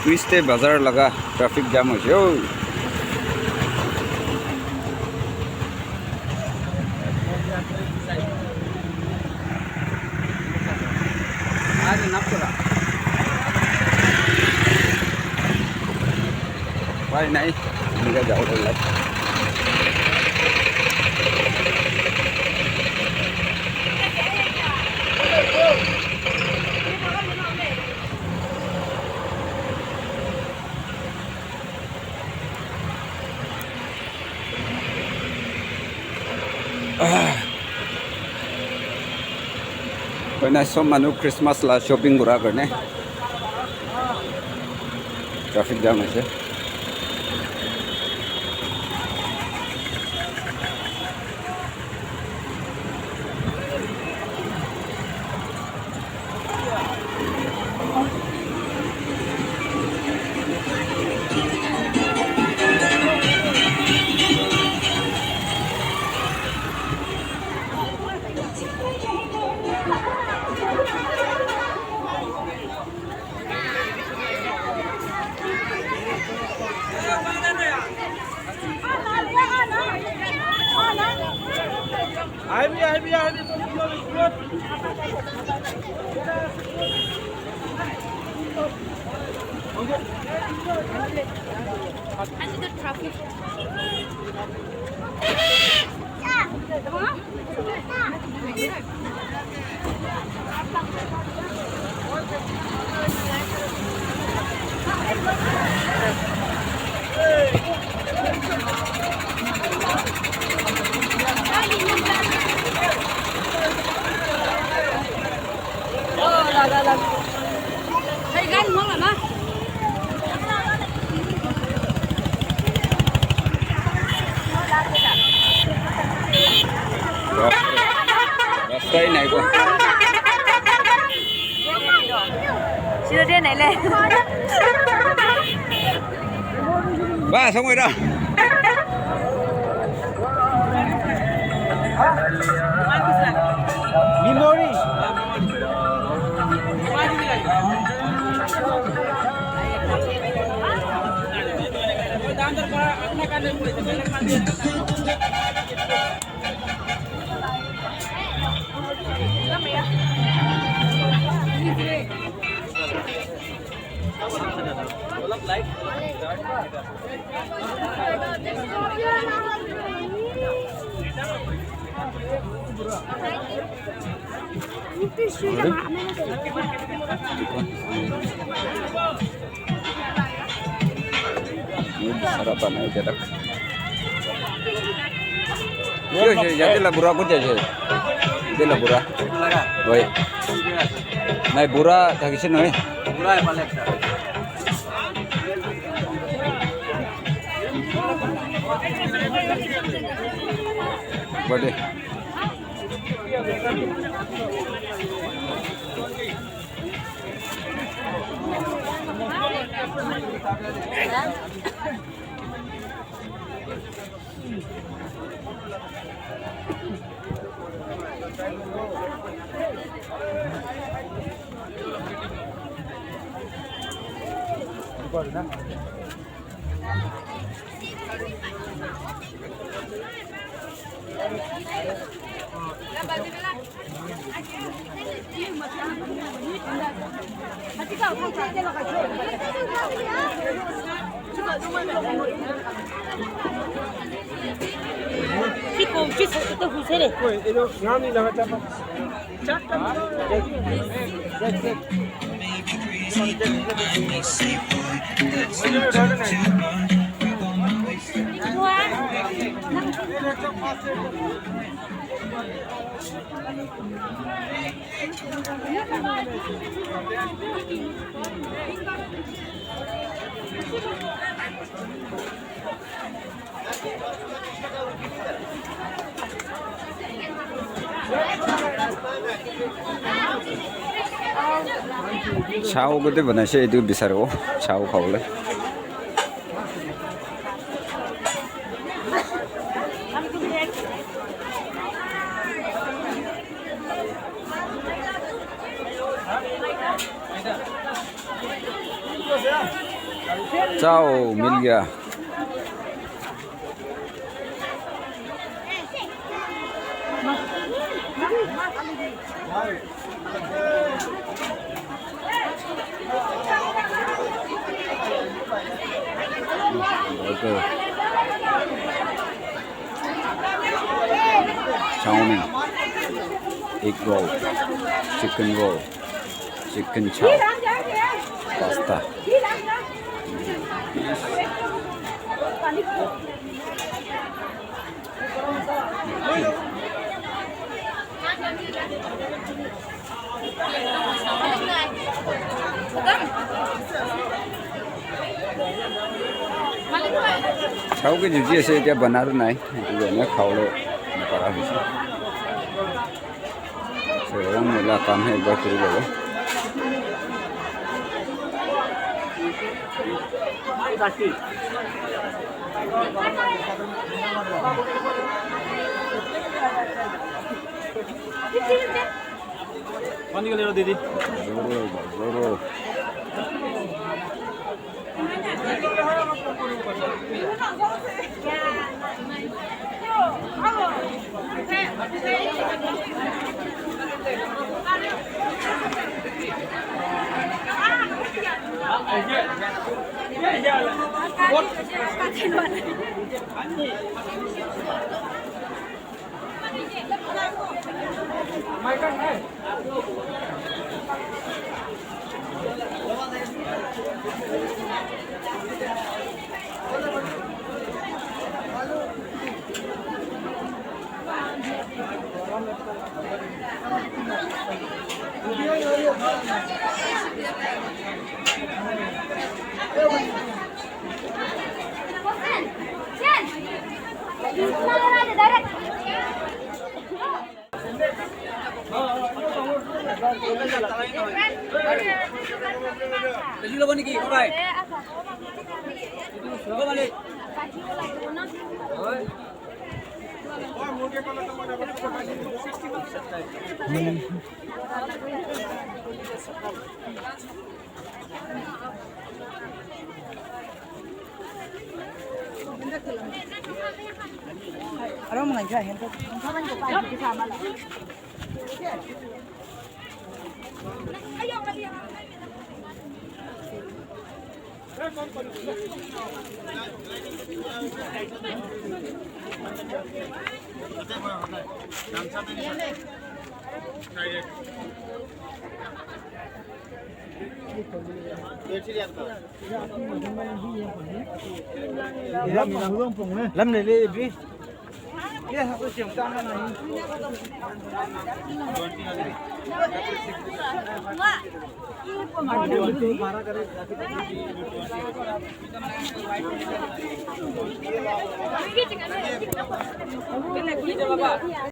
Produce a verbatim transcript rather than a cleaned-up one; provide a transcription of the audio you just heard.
Tuesday bazar laga traffic jam hoise. Oh. Upai nai, eneka jabo paribo. Koina sob manu Christmas la shopping kura karne traffic jam ase. Rastai nai ko. Sino dia nai le? Ba, songoi ra. Memory. Sarapan aja dak. Yo, yo, yate la bura ko jaise. Yate la bura. Oi. Nai, bura thakise noi. Bura ephale ekta. Bade. Chow gote banaise, etu bisaribo chow khabole. चाओ, मिल गया। Burger, chowmein, egg roll, chicken roll, chicken chow, pasta. চাওঁগে, যুঁজি আছে এতিয়া, বনাৰ নাই, সেইটো কাৰণে খাবলৈ নপৰা হৈছে। So, এয়া মিলা কাম হে একবাৰ কৰি ল'ব। पानी का ले लो दीदी। Lam le le bi.